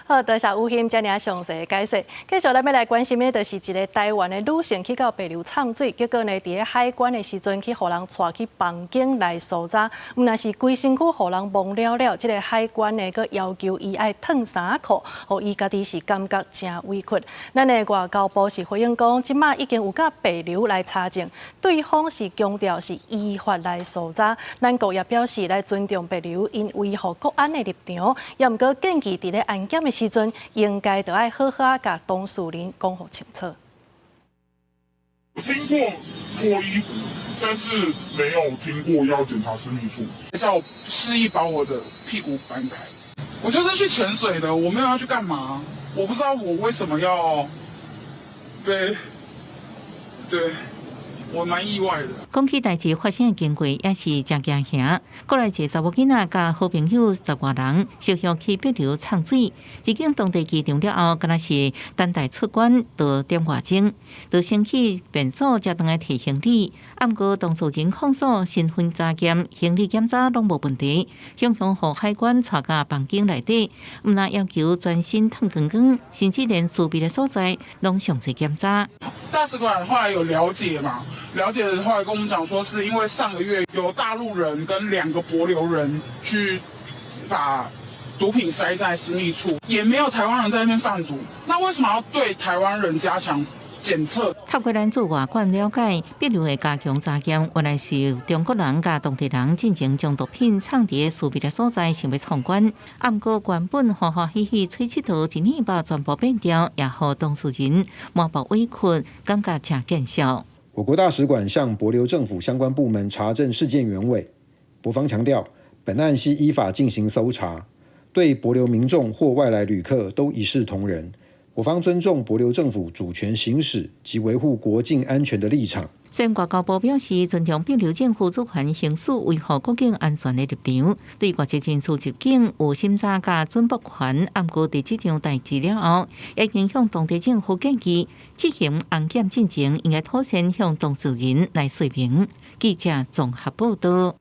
好，多謝吳欣遮爾詳細解釋。繼續咱欲來關心的，就是一个台灣的女性去到帛琉藏水，結果呢，佇咧海關的時陣去予人帶去房間來搜查，毋但是規身軀予人摸了了，這个海關呢，閣要求伊愛脫衫褲，予伊家己是感覺誠委屈。咱的外交部是回應講，這馬已經有佮帛琉來查證，對方是強調是依法來搜查。咱國也表示來尊重帛琉𪜶維護國安的立場，也毋過建議佇咧安檢的時陣，應該著愛好好仔共當事人講予清楚。聽過脫衣服，但是沒有聽過要檢查私密處。叫我示意把我的屁股翻開。我就是去潛水的，我沒有要去幹嘛。我不知道我為什麼要被，對。我蠻意外的。講起代誌發生的經過，也是誠驚嚇。過來一个查某囡仔佮好朋友十外人，相約去帛琉藏水，入境當地機場了後，敢若是等待出關著點外鐘，就先去便所才轉來提行李。毋過當事人控訴身份查驗、行李檢查攏無問題，雄雄予海關帶到房間內底，毋但要求全身脫光光，甚至連私密的所在攏詳細檢查。大使館後來有了解嘛？了解的後來跟我們講說，是因為上個月有大陸人跟兩個帛琉人去把毒品塞在私密處，也沒有台灣人在那邊販毒，那為什麼要對台灣人加強檢測？透過咱駐外館了解，帛琉的加強查驗，原來是中國人佮當地人進前將毒品藏佇私密的所在，想欲闖關。毋過原本歡歡喜喜揣𨑨迌，一年把全部變掉，也予當事人滿腹委屈，感覺誠見笑。我國大使館向帛琉政府相關部門查證事件原委，帛方強調，本案係依法進行搜查，對帛琉民眾或外來旅客都一視同仁。我方尊重帛琉政府主權行使及維護國境安全的立場。雖然外交部表示尊重帛琉政府主權行使維護國境安全的立場，對外籍人士入境有審查佮准駁權。毋過佇這場代誌了後，已經向當地政府建議，執行安檢進前應該妥善向當事人來說明。記者綜合報道。